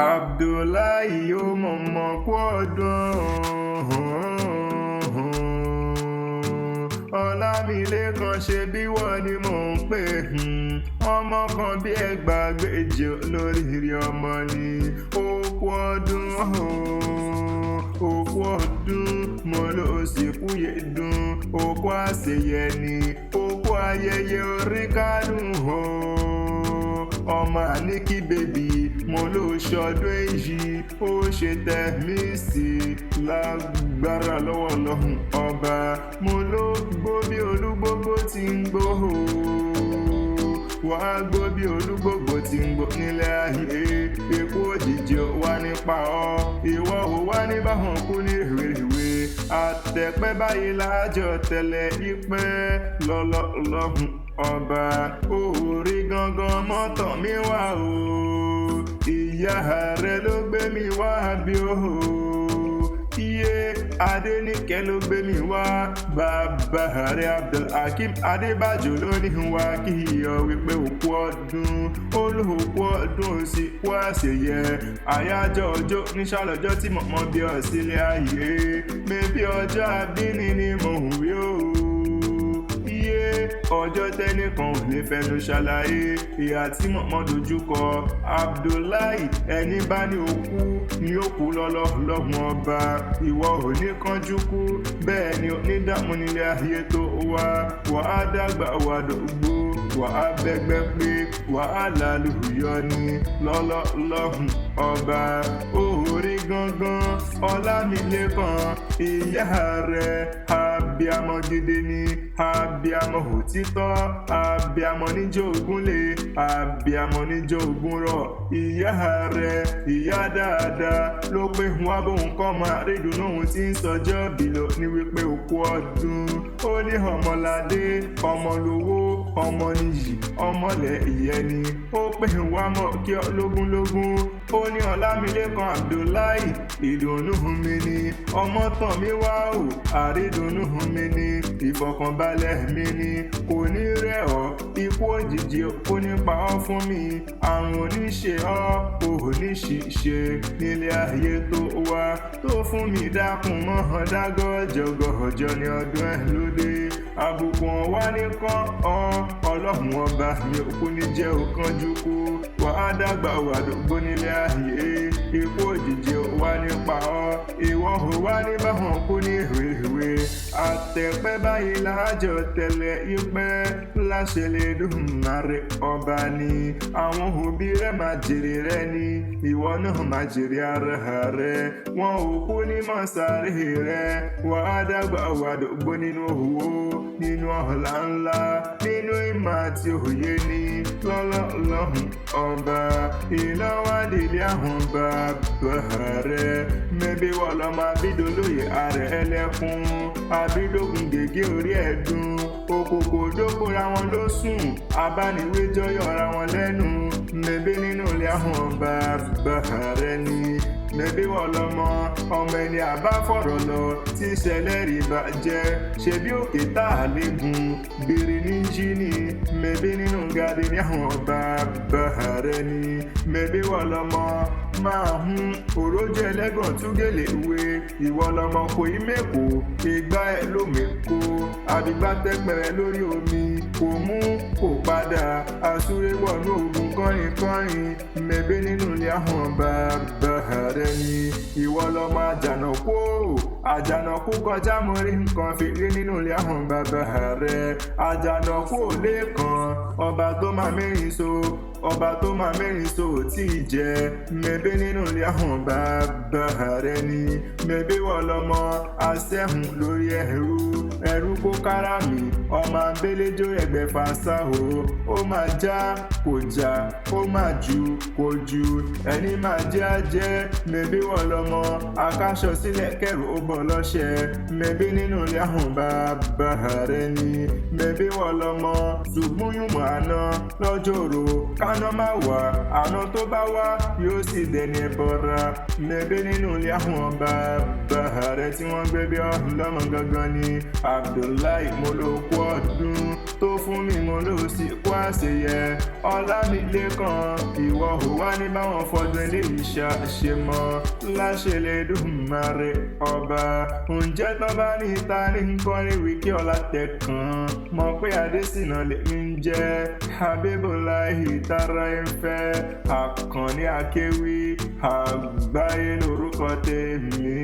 Abdullahi, ó mọ̀mọ́ kú ọdún. Ọlámilékan, ṣe bí wọ́n ni mò ń pè, ọmọ kan bí ẹgbàágbèje lóríire ọmọ ni. Ó kú ọdún, ó kú ọdún, mo ló sì kú yédùn, ó kú àṣeyẹ ni, ó kú ayẹyẹ orí kádùn o. Ọmọ àníkí baby, mo ló ṣọdún èyí, ó ṣe tẹ̀mí sí lágbára lọ́wọ́ Ọlọ́run Ọba. Mo ló gbó bí olúgbógbó ti ń gbó, wàá gbó bí olúgbògbò tí ń gbó nílẹ̀ ayé. Ikú òjijì ò wá nípa ọ, ìwọ ò wá ní báwọn kú ní rèwerèwe. Àtẹ̀pẹ́ báyìí lájọ tẹ̀lẹ̀ ìpẹ́ lọ́lọ́lọ́hùn Ọba. Òórí gangan mọ́tàn mi wá o, ìyá rẹ ló gbé mi wá bí o, iye Adéníkẹ́ ló gbé mi wá. Bàbá rẹ̀ Abdulhakeem Adébájò ló ní wá kí ọ wípé òkú ọdún, olóòkú ọdún, ó sì kú àṣeyẹ. Àyájọ́ ọjọ́ níṣàlọ́jọ́ tí mọ̀mọ́ bí ọ sílé ayé, mẹ́bí ọjọ́ àbíní ni mò ń wí o, iye ọjọ́ tẹ́nìkan ò lè fẹnu ṣàlàyé ìhà tí mọ̀mọ́ dojúkọ. Abdullahi, ẹni bá ní òkú ni ó kú lọ́lọ́lọ́hun Ọba. Ìwọ ò ní kánjú kú, bẹ́ẹ̀ ni onídààmú nílé ayé tó wá. Wà á dàgbà, wà dògbò, wà á bẹ́gbẹ́ pé wà á lálùyọ ni lọ́lọ́lọ́hun Ọba. Òórí gangan Ọlámilékan, ìyá rẹ̀ abiamọ gidi ni, abiamọ òtítọ́, abiamọ níjọ́ ògúnlé, abiamọ níjọ́ ògún rọ̀. Ìyá rẹ̀, ìyá dáadáa, ló pé wá bóun kọ́ máa rí ìdùnnú òun tí ń sọjọ́ bí lọ ní wípé òkú ọdún. Ó ní ọmọládé, ọmọ lówó, ọmọ níyì, ọmọlẹ̀ ìyẹn ni. Ó pè wá mọ̀ kí ọ lógúnlógún. Ó ní Ọlámilékan Abdullahi, ìdùnnú mi ni, ọmọ tàn mí wá o, àrídùnnú mi ni, ìfọ̀kànbalẹ̀ mi ni. Kò ní rẹ̀ ọ́, ikú òjijì kò ní pa ọ́ fún mi, àrùn oníṣe ọ́, ò ní ṣìṣe nílé ayé tó wá tó fún mi. Dákun mọ́ dágọ́jọ́gọ́jọ́ ní ọdún ẹ̀ lóde, àbùkù ọ̀wá nìkan ọ́. Ọlọ́run Ọba mi ò kú ní jẹ́ òkanjú kú. Wà á dàgbà, wà dògbó nílé ayé, ikú òjijì ò wá nípa ọ́, ìwọ ò wá ní báwọn kú ní ìwéwé. Àtẹ̀pẹ́ báyìí lájọ tẹ̀lẹ̀ ìpẹ́ láṣẹ lè dùn márẹ̀ Ọba ni. Àwọn òbí rẹ̀ máa jèrè rẹ ni, ìwọ náà máa jèrè ara rẹ. Wọn ò kú ní mọ̀sáré rẹ. Wà á dàgbà, wà dògbó nínú owó, nínú ọ̀la ńlá, nínú ìmọ̀ àti òye ní lọ́lọ́lọ́hùn Ọba. Ìlọ́wádìí àwọn bàbá rẹ̀, mẹ́bí wọ́n lọ́mọ abídolóye ààrẹ ẹlẹ́kùn abídógún gègé orí ẹ̀dùn òkòkò dókòra wọn ló sùn, abániwéjọ́ yọra wọn lẹ́nu. Mẹ́bí nínú ilé àwọn bàbá rẹ̀ ni, mẹ́bí wọ́n lọ́mọ ọmọ ẹni àbá fọ̀rọ̀ lọ tí ìṣẹ̀lẹ̀ rí bàjẹ́, ṣebí òkè tá a lè gùn bèrè ní jí ni. Mẹ́bí nínú gàdé ní àwọn bàbá rẹ̀ ni, mẹ́bí wọ́n lọ́mọ máa hun òrójú ẹlẹ́gàn túgèlè wé. Ìwọ lọmọ kò í mẹ́kò ìgbà ẹ̀ ló mẹ́kò, àbígbà tẹ́pẹ̀rẹ̀ lórí omi kò mú kò padà, àsúré wọnú ogun kọrin kọrin. Mẹ́bí nínú ilé àwọn bàbá rẹ̀ ni, ìwọ lọmọ àjànàkú o, àjànàkú kọjá mo rí nǹkan fìrí nínú ilé àwọn bàbá rẹ̀. Àjànàkú ò lè kàn ọba tó máa mẹ́rin so, ọba tó máa mẹ́rin so ò tí ì jẹ. Mẹ́bí nínú ilé àwọn bàbá rẹ̀ ni, mẹ́bí wọ́n lọ́mọ aṣẹ́hùn lórí ẹrú, ẹrú kó kára mi, ọmọ abẹ́lẹ́jọ́ ẹgbẹ̀fà sáhó. Ó máa já kò já, ó máa jù kò jù, ẹni máa jẹ́ á jẹ́. Mẹ́bí wọ́n lọ́mọ akáṣọ sílẹ̀ kẹrù ó bọ̀ lọ́ṣẹ́. Mẹ́bí nínú ilé àwọn bàbá rẹ̀ ni, mẹ́bí wọ́n lọ́mọ ṣùgbọ́n yùmọ̀ àná lọ́jọ́rò káná má wà, àná tó bá wá yóò sì dẹni ẹbọra. Mẹ́bí nínú ilé àwọn bàbá rẹ̀ tí wọ́n gbé bí ọlọ́mọ gangan ni. Abdullahi, mo ló kú ọdún. Tó fún mi mo ló sì kó àṣeyẹ. Ọlámilékan, ìwọ ò wá ní báwọn fọdún eléyìí ṣe mọ́ láṣẹ Elédùmarè ọba. Ǹjẹ́ tán bá ní ta ní nǹkan ní Wiki Ọlátẹ̀kàn, mọ̀ pé Adésínà lèmi ń jẹ́ Habibulahi tara ẹ̀ fẹ́ Àkànní Akéwì àgbáyé lórúkọ tèmi.